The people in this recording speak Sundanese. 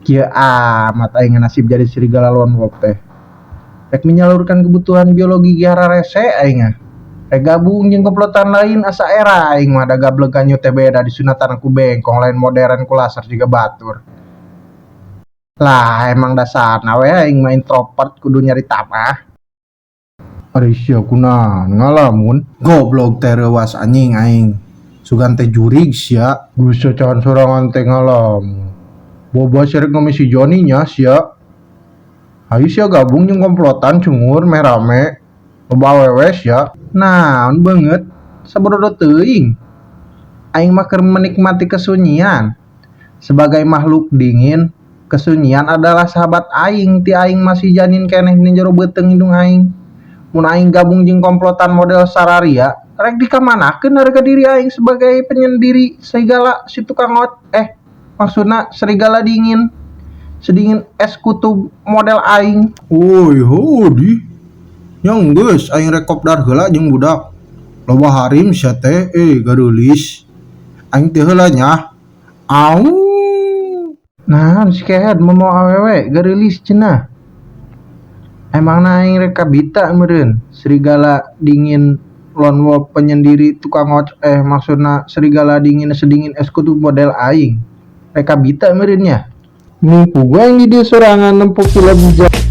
Kieu amat aing nasib jadi serigala lone wolf teh. Rek menyalurkan kebutuhan biologi ge hararese aing ah. Rek gabung jeung komplotan lain asa era aing mah da gablek ganyu teh beda disunatan ku bengkong lain modern ku laser jiga batur. Lah emang dasarna we aing mah introvert kudu nyarita mah. Ari sia kunaon ngalamun? Goblok teh reuwas anjing aing. Sugan teh jurig sia. Geus cacan sorangan teh ngalamun. Boba sia rek ngemis si Joni nya sia. Hayu sia gabung jeung komplotan cungur meh rame. Loba awewe sia. Naon beungeut sabodo teuing. Aing mah keur menikmati kesunyian. Sebagai makhluk dingin, kesunyian adalah sahabat aing ti aing masih janin keneh dina jero beuteung indung aing. Mun aing gabung jeung komplotan model sararia, rek dikamanakeun harga diri aing sebagai penyendiri serigala si tukang ot eh maksudna serigala dingin sedingin es kutub model aing. Woi hodi. Nya geus aing rek kopdar heula jeung budak. Loba harim sia teh gareulis. Aing teu heula nya. Aung. Naon si kehed moal awewe gareulis cenah. Emangna aing rek kabita meureun serigala dingin lone wolf penyendiri tukang ot eh maksudna serigala dingin sedingin es kutub model aing. Rek kabita meureun nya. Nipu gua aing di dieu sorangan nempo film bijak.